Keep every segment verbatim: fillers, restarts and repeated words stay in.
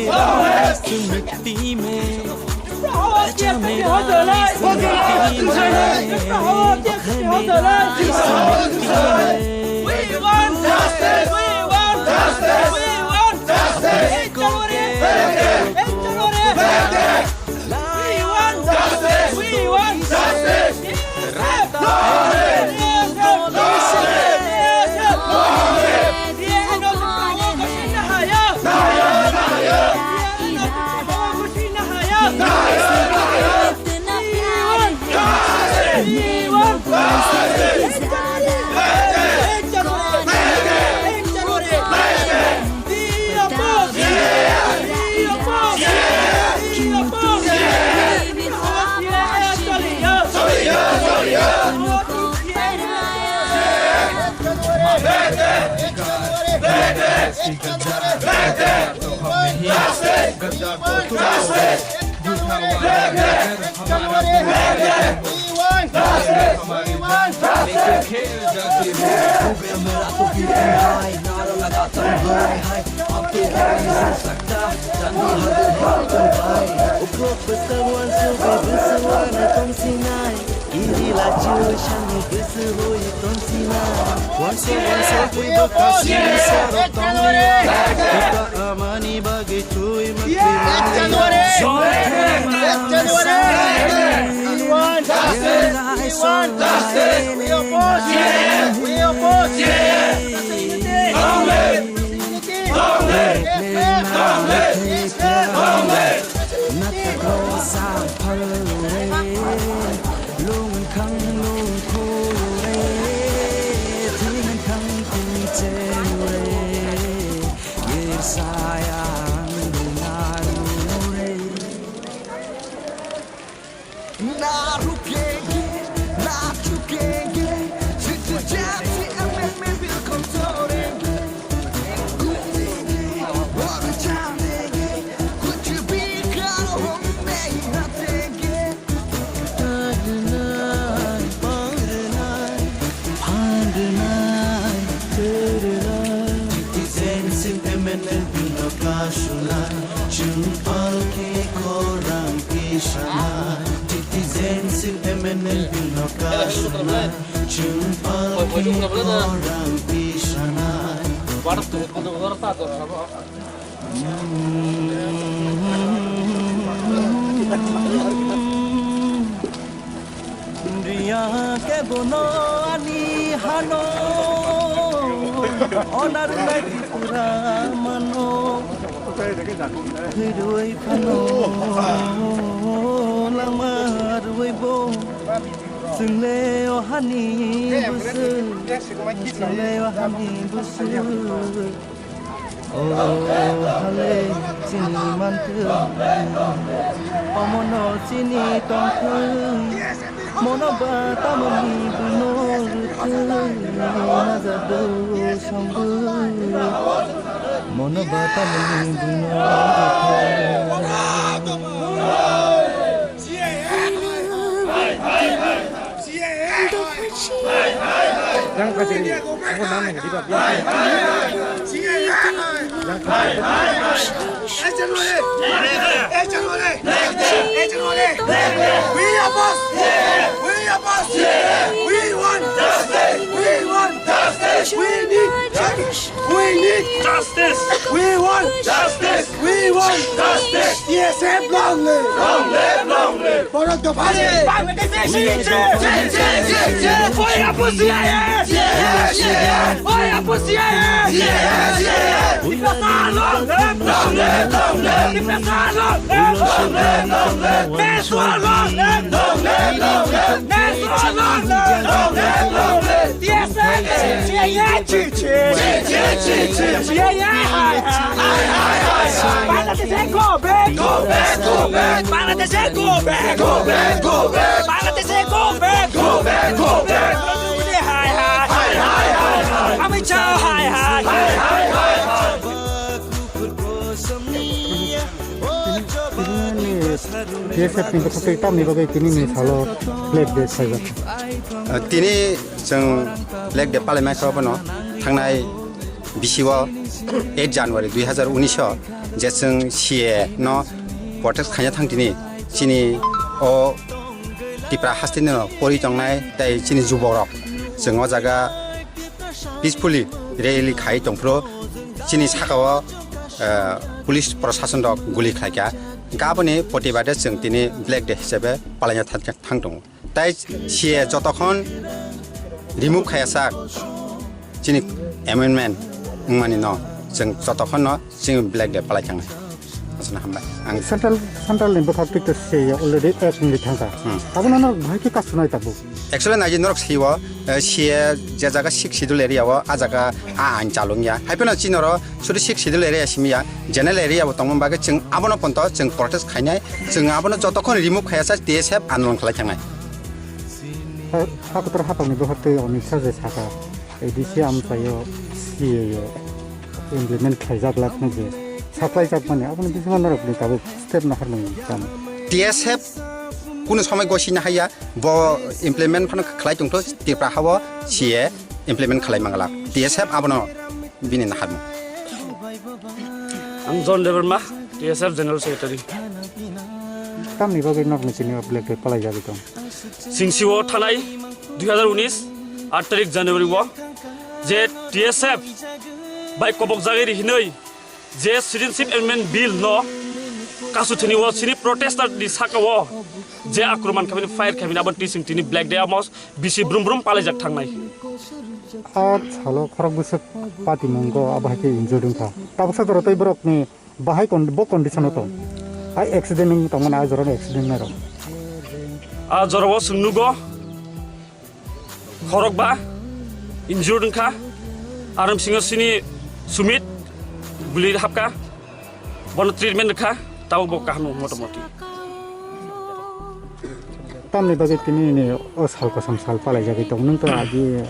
We want justice! We want justice! We want justice! Hey, Tanwari! Hey, Tanwari! We want justice! We want justice! Riya ke bono ani hano, onar nai Tripura mano, hiroi phano, lama roi bo, sungle o hani busu, sungle o hani busu. O hale chini manthung, omono chini tongthung, mono ba tamoni buino rwthung, najado songbo, mono ba tamoni buino rwthung. Yang kajeng ni, apa nama yang dibuat? Yang kajeng. We oppose! We oppose! We want justice! We want justice! We need justice! We need justice! We want justice! We want justice! T S F long live! Long live! Long live! Borok dopha. Bangladesh, C I A! C I A! Oi, apu C I A! C I A! C I A! Oi, apu C I A! C I A! C I A! Tiprasa long live! Long live! Long live! Tiprasa long live! Long live! Long live! Peshwa long live! Long live! Long live! Peshwa long live! Long live! Long live! T S F, C I A, chi, chi. Chi, chi, chi, chi. C I A, hai, hai. Hai, hai, hai, hai. Bangladesh, go back. Go back, go back. Bangladesh, go back. Go back, go back. Bangladesh, go back. Go back, go back. Hai, hai. Hai, hai, hai, hai. Amit Shah, hai, hai. Hai, hai, hai, hai. T S F ni bwkhak twi tamni bagwi tini ni salo flag day khlaijak. Tini chwng flag day palai mankha, obono thangnai bisio eight January dui hazar unis o je chwng C A no protest khaina thang tini chini o Tipra haste no pori tongnai tei chini juborok chwng o jaga peacefully rally khai tongphuru chini saka o, eh, police prosason rok guli khlaikha. Gaboni protibade chwng tini Black Day hisabe palaina thang, thang tongo. Tai C A jotokhon remove khaya sak chini amendment wngmani no chwng jotokhon no chini Black Day palai thangnai. Asana hambai. Ang central, central ni bwkhak twi to C A already act wngwi thangkha. Hmm. Abono norok bahai khe kasunai tabuk. Actually naidi norok siwo, eh, C A je jaga six schedule area o, a jaga a ain chalung ya. Hai phano chini oro sudu six schedule area simi ya, general area bo tongma bagwi chwng abono ponto chwng protest khainai, chwng abono jotokhon remove khaya sa T S F andolon khlai thangnai. Sa-, sakotor hapangni bwkhak twi Amit Shah je saka, A D C amchaio C A o implement khlaijak lakno je saklai jakmani, aboni bisingo norokni tabuk step naharmani tamo? T S F kunu somoi gosina haya, bo implement phano khlai tongtho, Tripura hao C A implement khlai manglak. T S F abono bini naharmung. Ang John Debbarma, T S F General Secretary. Tamni bagwi nokni tini o Black Day palai jagwi tong? Singsiwo thanai dui hazar unis aat tarik January o je T S F bai kobok jagwi rihinoi je Citizenship Amendment Bill no kasu thini o sini protester ni saka o je akromon khaimani, fire khaimani, aboni twi chwng tini Black Day amo bisi brum brum palaijak thangnai. A salo khorok bwswk patimungo abo hai khe injured wngkha. Tabuksa jora tei borokni bahai kon-, bo condition o tong. Hai accident wng tongmani, a jorani accident nairok. A jorao chwng nugo khorokba injured wngkha. Aro bisingo sini Sumit guli hapkha. Bono treatment rwkha, tabuk bo kaham nung motamoti. Tamni bagwi tini ni o sal kosam sal palai jagwi tong, nwng to agi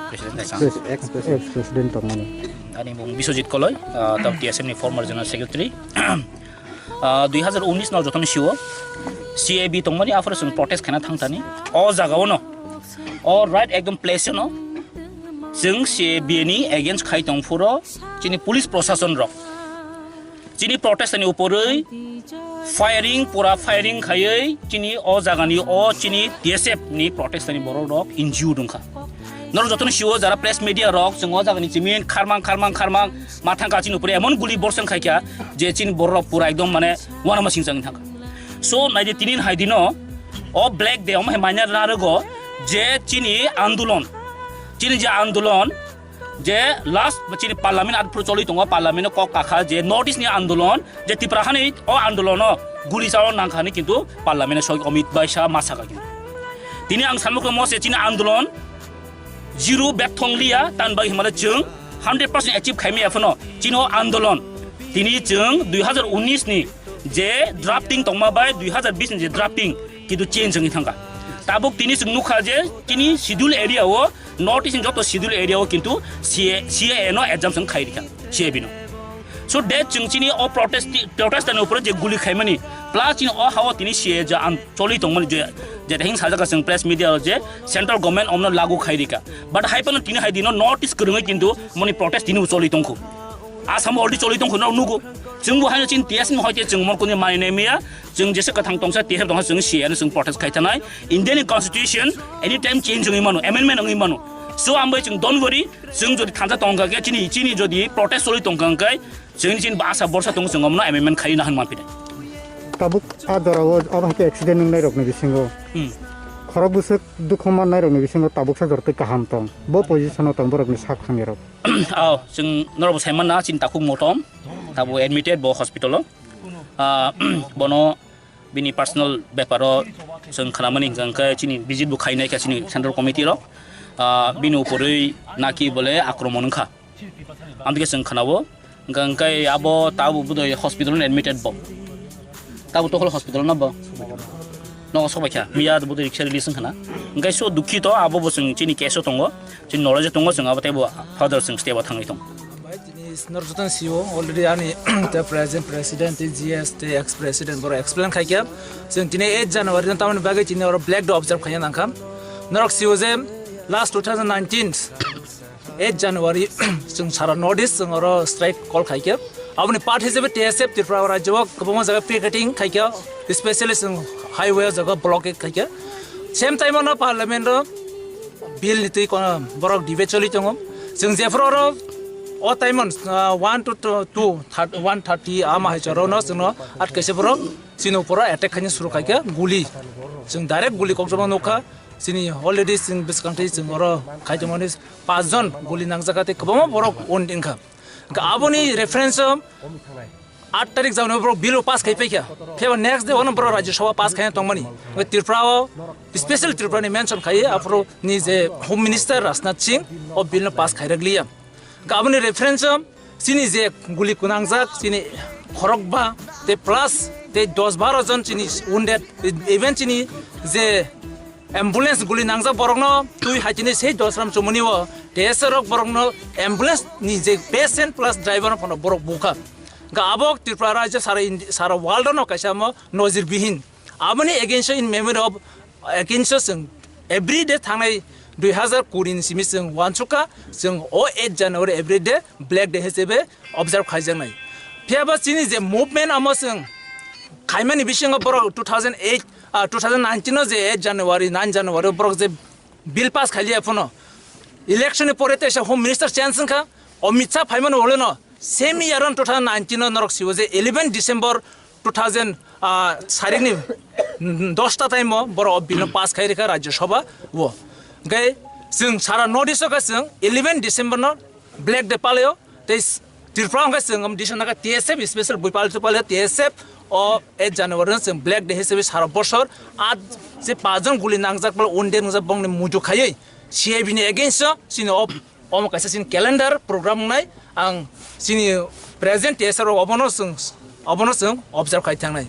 President kaisa. Pres-, ex president tongmani. Ani mung Biswajit Koloi, ah, tam T S M ni former general secretary. Ah, dui hazar unis no jotono siwo C A B tongmani, aphuru chwng protest khaina thangthani. O jaga o no, o right ekdom place no, chwng C A B ni against khai tong phuro chini police prosason rok. Chini protest ni uporwi firing, pura firing khaiwi chini o jagani o chini T S F ni protest ni borok rok injured wngkha. Norok jotono siwo jara press media rok chwng o jagani chimin kharmang kharmang kharmang ma thangkha chini uporwi emon guli borson khaikha je chini borok rok pura ekdom mane uanama singchang thangkha. So naidi tinin haidino o Black Day omo hai manya narwgo je chini andolon, chini je andolon je last chini parliament atphuru choli tongo, parliament o kok kakha je North East ni andolon, je Tripura hani o andolon o guli chao nangkha hinwi kintu parliament o soi Amit Bhai Shah ma saka kintu. Tini ang samukhe mo se chini andolon zero bek thong liya, tan bai himale chwng hundred percent achieve khaimaya phano chini o andolon tini chwng dui hazar unis ni je drafting tongma bai dui hazar bis ni je drafting kintu change wngwi thangkha. Tabuk tini chwng nukha je chini schedule area o, North East ni joto schedule area o kintu C A, C A A no exam chwng khai rikha, C A B no. So that chwng chini o protest, protest ni upore je guli khaimani, plus chini o hao tini C A A je an choli tongmani je, je hing sajak chwng press media o je central government omno lagu khai rikha. But hai phano tini hai dino North East kwrwngwi kintu moni protest tini choli tongkhu. Asam already choli tongkhu no nugo. Chwng bo haino chini T S F ni hoite chwng mon kuni mani nai miya. Chwng jesa kwthang tongsa T S F tongsa chwng C A A no chwng protest khai thanai. Indian constitution anytime change wngwi mano, amendment wngwi mano. So ambai chwng don't worry, chwng jodi thansa tongkha khe chini, chini jodi protest choli tongkha khe chwng chini basa borsa tong chwng omno amendment khai na hwn manpinai. Tabuk a jora o abo hai khe accident wngnai rokni bisingo. Hmm. Khorok bwswk dukhu mannai rokni bisingo tabuksa jora tei kaham tong. Bo position o tong borokni sak hamya rok. Aw, chwng norok bo saimanna chini takhuk motom, tabo admitted bo hospital o. Ah, bono bini personal bepar o chwng khnamani hwnkha hwnkhe chini visit bo khainai kha chini central committee rok. Ah, bini uporwi naki bole akromon wngkha. Amtwkhe chwng khnao, hwnkha hwnkhe abo tabo bodoi hospital o admitted bo. Tabo Tokhol hospital no bo. Nogo sobaikha, miya bodoi riksa release wngkhana. Hwnkhe so dukhito abo bo chwng chini case o tongo, chini knowledge o tongo, chwng abo teibo further chwng step o thangwi tongo. Tini norok jotono sio already ani te present president, te G S, te ex president borok explain khaikha. Chwng tini eight January no tamoni bagwi tini oro Black Day observe khaina nangkha. Norok sio je last two thousand nineteen eight January chwng sara North East chwng oro strike call khaikha. Aboni part hisabe T S F Tripura rajyo o kwbangma jaga picketing khaikha, specially chwng highway o jaga blockade khaikha. Same time o no parliament o bill ni twi kono borok debate choli tongo. Chwng jephuru oro o time o, ah, one to two, two, thir-, one thirty ama hai choro no chwngno at kaisa borok chini uporo attack khaina suru khaikha, guli. Chwng direct guli kokjama nukha. Chini already chwng bwskang twi chwng oro khaitongmani pach jon guli nangjak tei kwbangma borok wound wngkha. Hwnkhe aboni reference o aat tarik jagano borok bill o pass khai paikha. Phiya next day ono borok Rajya Sabha pass khaina tongmani. Hwnkhe Tripura o special Tripura ni mention khai aphuru ni je Home Minister Rajnath Singh o bill no pass khai rwgliya. Hwnkhe aboni reference o chini je guli kwnangjak chini khorokba tei plus tei dos baro jon chini wounded, even chini je ambulance guli nangjak borokno twi hai chini sei Dosram chumuni o T S F rok borokno ambulance ni je patient plus driver no phano borok bukha. Hwnkhe abo Tripura rajyo sara Indi-, sara world no kaisa mo nojir bihin. Aboni against o in memory of against o chwng every day thangnai dui hazar kuri ni simi chwng uansukha, chwng o eight January every day black day hisabe observe khaijaknai. Phiya ba chini je movement amo chwng khaimani bisingo borok two thousand eight, ah, two thousand nineteen o je eight January, nine January o borok je bill pass khailiya phano election ni pore teisa Home Minister change wngkha, Amit Shah phaimani uleno same year on two thousand nineteen o norok sibo je eleven December two thousand, ah, sarikni dosta time o borok o bill no pass khai rikha Rajya Sabha o. Hwnkhe chwng sara North East o khe chwng eleven December no Black Day palaio. Tei s-, Tripura hwnkhe chwng, um, December naka T S F special bui pal-, palaio, T S F o eight January no chwng Black Day hisabe sara bosor a je pach jon guli nangjak pala wounded wngjak bongni muitu khaiwi C I B ni against o chini o, omo kaisa chini calendar program wngnai. Ang chini present T S F rok obono chwng, obono chwng observe khai thangnai.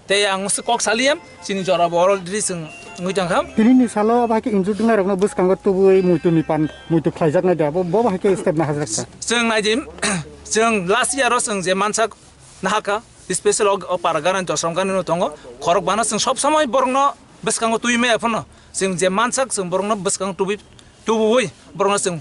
Tei ang se kok saliyam, chini jora bo already chwng wngwi tongkha. Tini ni salo abo hai khe injured wngnai rokno bwskango tubui muitu ni pan, muitu khlaijaknai da, bo, bo hai khe step na hajak kha. Chwng naidi, chwng last year o chwng je mansak nahakha, special o, o para gana, Dosram gana no tongo, khorok bana chwng sob somoi borokno bwskango tubui maya phano, chwng je mansak chwng borokno bwskango tubui, tubui borokno chwng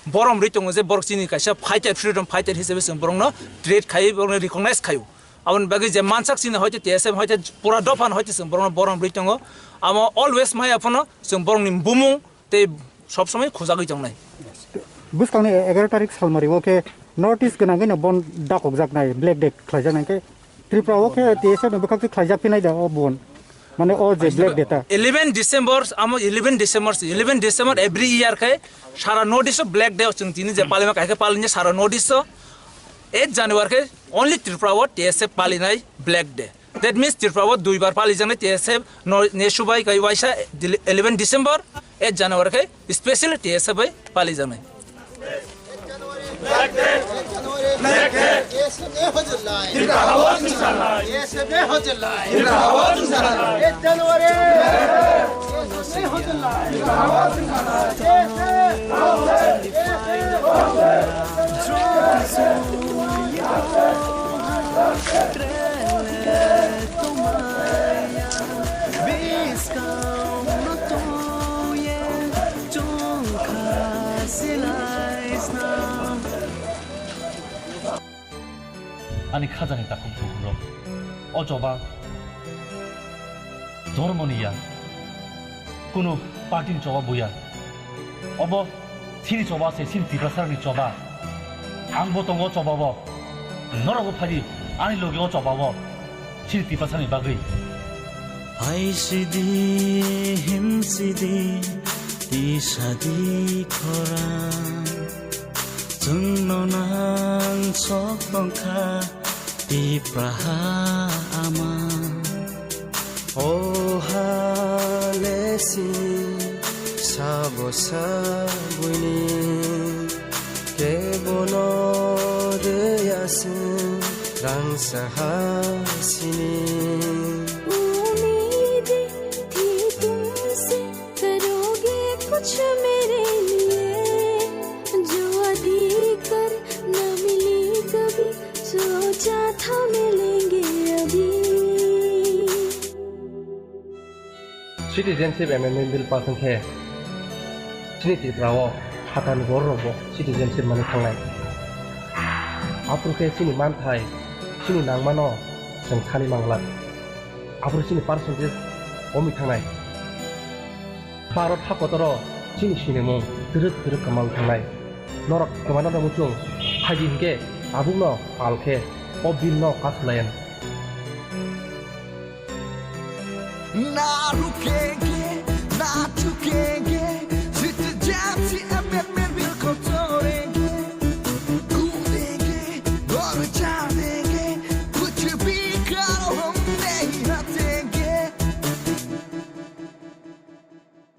borom rwi tongo je borok chini kaisa fighter, freedom fighter hisabe chwng borokno treat khai, borokno recognize khaio. Aboni bagwi je mansak chini hoite T S F hoite pura dophan hoite chwng borokno borom rwi tongo. Amo always maya phano chwng borokni bumung tei sob somoi khujagwi tongnai. Bwskangni egaro tarik salmari o khe North East gwnangwi no bon dakokjaknai, Black Day khlaijaknai khe Tripura o khe T S F ni bwkhak twi khlaijak phinai da o bon. Mane o je Black Day ta. Eleven December, amo eleven December, eleven December every year khe sara North East o Black Day o chwng tini je palima kha khe palini sara North East o eight January khe only Tripura o T S F palinai Black Day. That means Tripura o duibar palijaknai T S F no, nesu bai kai waisa eleven December, eight January khe special T S F bai palijaknai. Ani khajani takhuk bukhuk rok. O choba dhormo ni ya, kunu party ni choba buya. Obo chini choba se, chini Tiprasa ni choba. Ang bo tongo choba bo. Norok bo phadi ani logi o choba bo. Chini Tiprasa ni bagwi. Hai sidi, him sidi, tisa di khorang. Chwngno nang sok tongkha Tipraha ama. O ha le si sabo sabuini kebono de yasin rang saha sini. उम्मीद थी तुमसे, करोगे कुछ मेरे लिए, जो अधी कर न मिली कभी, सोचा था मिलेंगे अभी। Citizenship amendment bill pass wngkhe chini Tripura o phatar ni borok rok bo citizenship manwi thangnai. Aphuru khe chini manthai, chini nangmano chwng thani manglak. Aphuru chini percentage komi thangnai. Bharat hakotoro chini sinimung twrwk twrwk kwmawi thangnai. Norok kwmana muchung phaidi hinkhe tabukno pal khe o bill no pass khlayan. Na rukenge, na chukenge,